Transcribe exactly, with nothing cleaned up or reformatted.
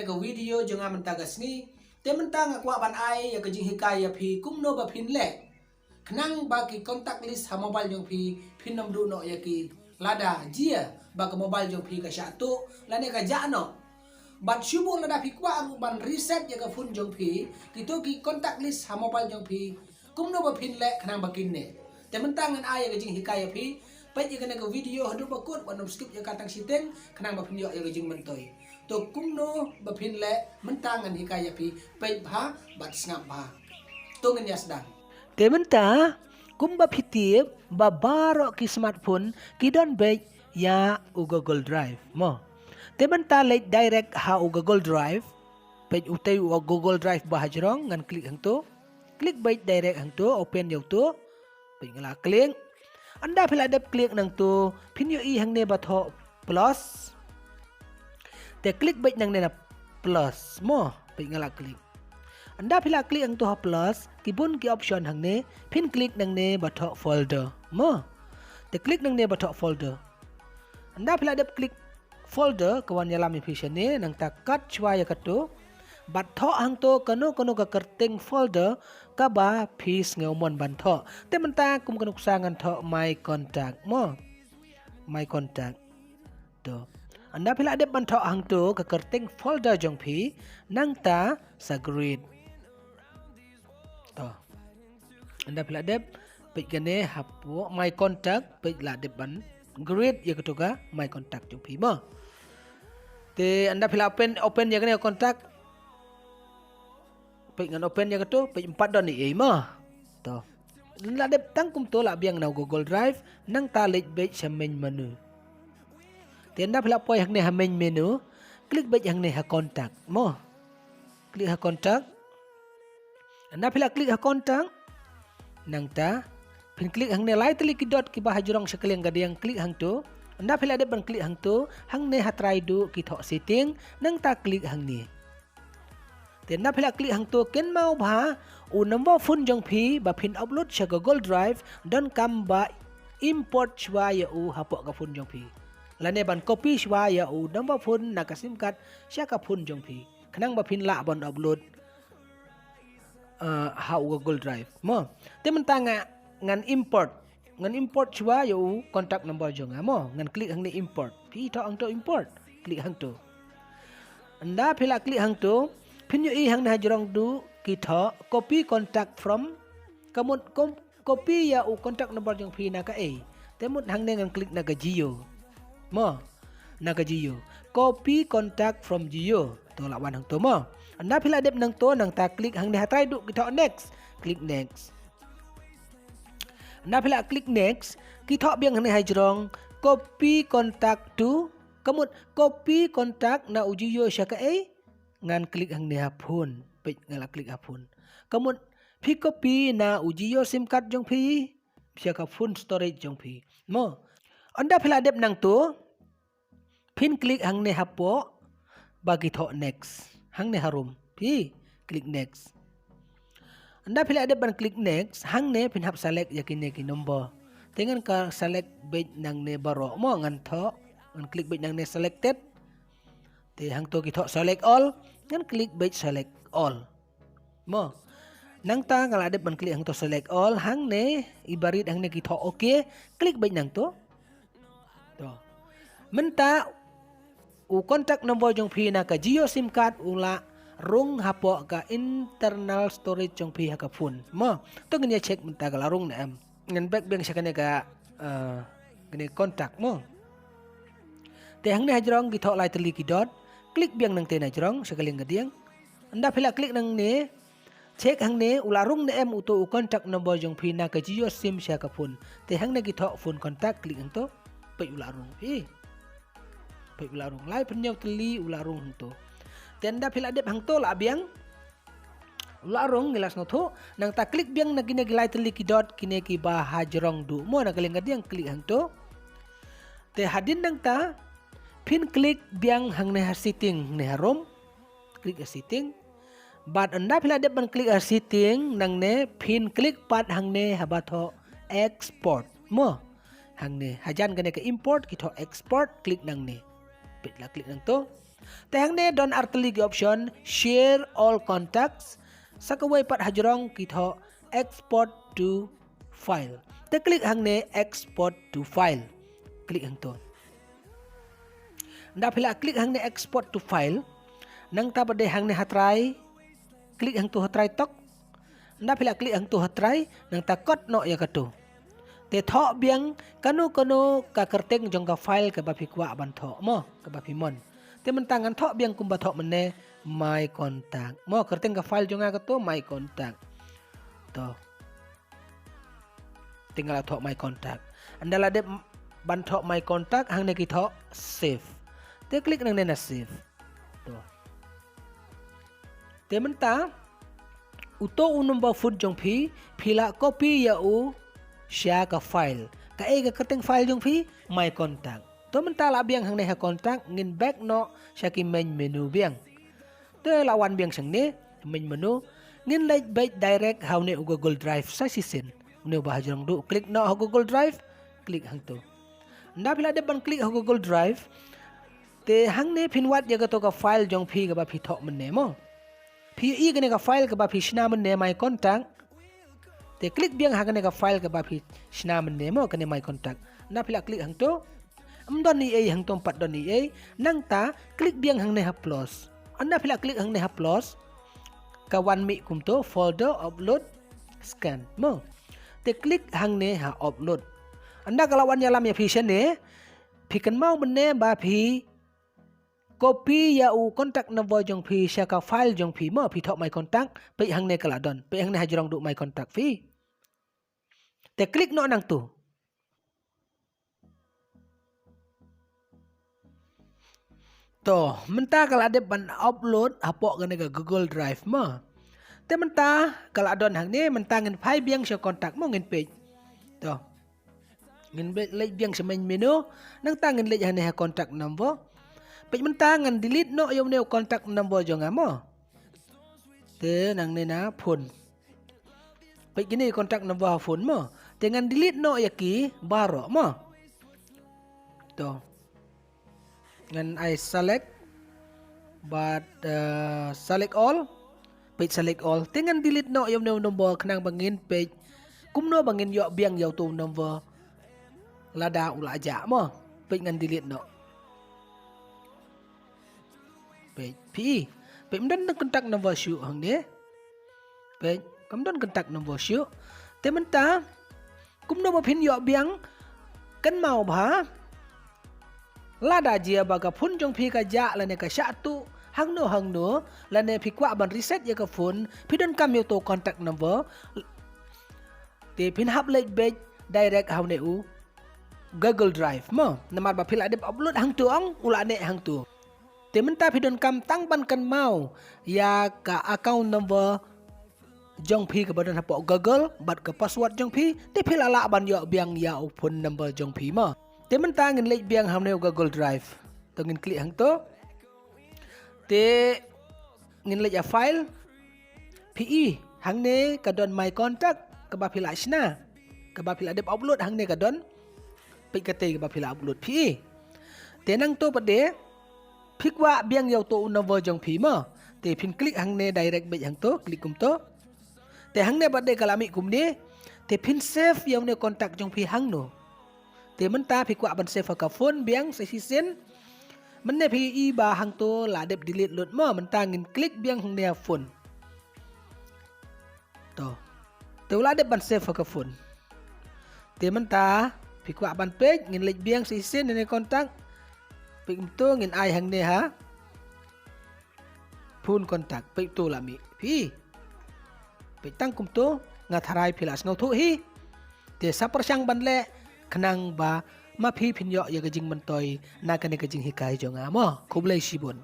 ka video jong nga mynta ka sngi. Te mynta nga kwah ban ai ïa ka jinghikai ïa phi kumno ba phin leh khnang ba ki contact list ha mobile jong phi phin ym duh noh ïa ki lada jia ba ka mobile jong phi ka shah tuh lane ka jah noh. Bad shu bun lada phi kwah ruh ban reset ïa ka phone jong phi, kito ki contact list ha mobile jong phi kumno ba phin leh khnang ba kin neh. Te mynta ngan ai ïa ka jinghikai ïa phi, peit ïa kane ka video haduh ba kut, wat nym skip ïa ka tang shiteng khnang ba phin ïoh ïa ka jingmyntoi. To kumno ba phin leh mynta ngan hikai ïa phi, peit bha bad sngap bha. To ngin ïa sdang. Te mynta kumba phi tip ba baroh ki smartphone ki don beit ïa u Google Drive mo. Te mynta leit direct ha u Google Drive. Peit utei u Google Drive ba hajrong, ngan klik hangto. Klik beit direct hangto, open ïa uto. Peit nga la klik. Ynda phi la dep klik nangto, phin ïohi hangne ba thoh plus. Te klik beit nangne na plus mo, peit nga la klik. Ynda phi la klik hangto ha plus, ki bun ki option hangne, phin klik nangne ba thoh folder mo. Te klik nangne ba thoh folder. Ynda phi la dep klik folder ka wan ïalam ïa phi shane, nangta kat shuwa ïa kato. Bad thoh hangto kano kano ka kyrteng folder kaba phi sngew mon ban thoh. Te mynta kum ka nuksa ngan thoh my contact mo. My contact. To. Ynda phi la dep ban thoh hangto ka kyrteng folder jong phi, nangta sa create. To. Ynda phi la dep, peit kane hapoh my contact, peit la dep ban create ïa kato ka my contact jong phi mo. Te ynda phi la open, open ïa kane contact. Peit ngan open ïa kato, peit em pat don ei ei mo. To. Ynda la dep tang kumto la biang na u Google Drive, nangta leit beit sha main menu. Te ynda phi la poi hangne ha main menu, klik beit hangne ha contact mo. Klik ha contact. Ynda phi la klik ha contact, nangta phin klik hangne lai tylli ki dot kiba hajrong sha ka liang ka diang, klik hangto. Ynda phi la dep ban klik hangto, hangne ha trai duh ki thoh setting, nangta klik hangne. Te ynda phi la klik hangto, kynmaw bha u number phone jong phi ba phin upload sha Google Drive, donkam ba import shuwa ïa u hapoh ka phone jong phi. Lane ban copy shuwa ïa u number phone na ka sim card sha ka phone jong phi, khnang ba phin lah ban upload, uh, ha u Google Drive mo. Te mynta nga ngan import, ngan import shuwa ïa u contact number jong nga mo. Ngan klik hangne import. Phi thoh hangto import, klik hangto. Ynda phi la klik hangto, phin ïohi hangne hajrong duh ki thoh copy contact from, ka mut copy ïa u contact number jong phi na kaei. Te mut hangne ngan klik na ka Jio mo. Na ka Jio. Copy contact from Jio. To la wan hangto mo. Ynda phi la dep nangto, nangta klik hangne ha trai duh ki thoh next. Klik next. Ynda phi la klik next, ki thoh biang hangne hajrong copy contact to, ka mut copy contact na u Jio sha kaei. Ngan klik hangne ha phone, peit nga la klik ha phone. Ka mut phi copy na u Jio sim card jong phi sha ka phone storage jong phi mo. Ynda phi la dep nangto, phin klik hangne hapoh ba ki thoh next. Hangne harum. Phi klik next. Ynda phi la dep ban klik next, hangne phin hap select ïa kine ki number. Te ngan ka select beit nangne baroh mo, ngan thoh, ngan klik beit nangne selected. Te hangto ki thoh select all, ngan klik beit select all mo. Nangta nga la dep ban klik hangto select all, hangne i barit hangne ki thoh okay, klik beit nangto. To. Mynta u contact number jong phi na ka Jio sim card u la rung hapoh ka internal storage jong phi ha ka phone mo. To ngin ïa check mynta ka la rung ne em. Ngan back biang sha kane ka, uh, kane contact mo. Te hangne hajrong ki thoh lai tylli ki dot. Klik biang nangte na hajrong sha ka liang ka diang. Ynda phi la klik nangne, check hangne u la rung ne em uto u contact number jong phi na ka Jio sim sha ka phone. Te hangne ki thoh phone contact, klik hangto. Peit u la rung phi. Peit u la rung. Lai phew hynñiew tylli u la rung hangto. Te ynda phi la dep hangto la biang. U la rung ngi la sngewthuh. Nangta klik biang na kine ki lai tylli ki dot kine kiba hajrong duh mo na ka liang ka diang, klik hangto. Te hadien nangta phin klik biang hangne ha setting, hangne harum. Klik ha setting. Bad ynda phi la dep ban klik ha setting, nangne phin klik pat hangne haba thoh export mo. Hangne hajan kane ka import ki thoh export, klik nangne. Peit la klik nangto. Te hangne don artylli ki option, share all contacts, sa kawei pat hajrong ki thoh export to file. Te click hangne export to file. Click hangto. Nda phi la click hangne export to file. Nangta pat de hangne ha trai. Click hangto ha trai tok. Nda phi la click hangto ha trai, nangta kot noh ïa kato. Te thoh biang kano kano ka kyrteng jong ka file kaba phi kwah ban thoh mo, kaba phi mon. Te mynta ngan thoh biang kumba thoh mynne, my contact. Mo, kyrteng ka file jong nga kato my contact. To. Te nga la thoh my contact. Nda la dep ban thoh my contact, hangne ki thoh save. Te click nangne na save. To. Te mynta uto u number phone jong phi, phi la copy ïa u sha ka file. Kaei ka kyrteng file jong phi? My contact. To mynta la biang hangne ha contact, ngin back noh sha ki main menu biang. Te la wan biang shangne, main menu, ngin leit beit direct ha une u Google Drive sa shisien. Une uba hajrong duh, click noh ha Google Drive, click hangto. Nda phi la dep ban click ha Google Drive, te hangne phin wad ïa kato ka file jong phi kaba phi thoh mynne mo. Phi ïohi kane ka file kaba phi shna mynne my contact. Te click biang ha kane ka file kaba phi shna mynne mo, kane my contact. Nda phi la click hangto. Ym don ei ei hangto, ym pat don ei ei. Nangta click biang hangne ha plus. Nda phi la click hangne ha plus, ka wan mih kumto, folder, upload, scan mo. Te click hangne ha upload. Nda ka la wan ïalam ïa phi shane, phi kynmaw mynne ba phi copy ïa u contact number jong phi sha ka file jong phi mo, phi thoh my contact, peit hangne ka la don, peit hangne hajrong duh my contact phi. Te click noh nangto. To, mynta ka la dep ban upload hapoh kane ka Google Drive mo. Te mynta ka la don hangne, mynta ngin phai biang sha contact mo, ngin peit. To. Ngin leit, leit biang sha main menu, nangta ngin leit hangne ha contact number. Peit mynta ngan delete noh ïa une u contact number jong nga mo. Te nangne na phone. Peit kine contact number ha phone mo. Te ngan delete noh ïa ki baroh mo. To. Ngan ai select bad, eh, select all. Peit select all. Te ngan delete noh ïa une u number khnang ba ngin peit kumno ba ngin ïoh biang ïa uto u number lada u la jah mo. Peit ngan delete noh. Peit, phi i. Peit, ym don contact number shuh hangne. Peit, kam don contact number shuh. Te mynta kumno ba phin ïoh biang, kynmaw ba lada jia ba ka phone jong phi ka jah lane ka shah tuh hangno hangno, lane phi kwah ban reset ïa ka phone, phi donkam ïa uto contact number. Te phin hap leit beit direct ha une u Google Drive mo. Namar ba phi la dep upload hangto ong, u la neh hangto. Te mynta phi donkam tang ban kynmaw ïa ka account number jong phi kaba don hapoh Google bad ka password jong phi, te phi la lah ban ïoh biang ïa u phone number jong phi mo. Te mynta ngin leit biang ha une u Google Drive. To ngin click hangto. Te ngin leit ïa file. Phi i, hangne ka don my contact kaba phi la shna, kaba phi la dep upload, hangne ka don. Peit katei kaba phi la upload phi i. Te nangto pat de phi kwah biang ïa uto u number jong phi mo. Te phin click hangne direct beit hangto, click kumto. Te hangne pat de ka la mih kumne. Te phin save ïa une contact jong phi hangno. Te mynta phi kwah ban save ha ka phone biang sa shisien. Mynne phi i ba hangto la dep delete lut mo, mynta ngin click biang hangne ha phone. To. Te u la dep ban save ha ka phone. Te mynta phi kwah ban peit, ngin leit biang sa shisien ne contact. Peit kumto, ngin ai hangne ha phone contact, peit to la mih. Phi. Peit tang kumto, nga tharai phi la sngewthuh hi. Te sa pyrshang ban leh khnang ba ma phi phin ïoh ïa ka jingmyntoi na kane ka jinghikai jong nga mo. Khublei shibun.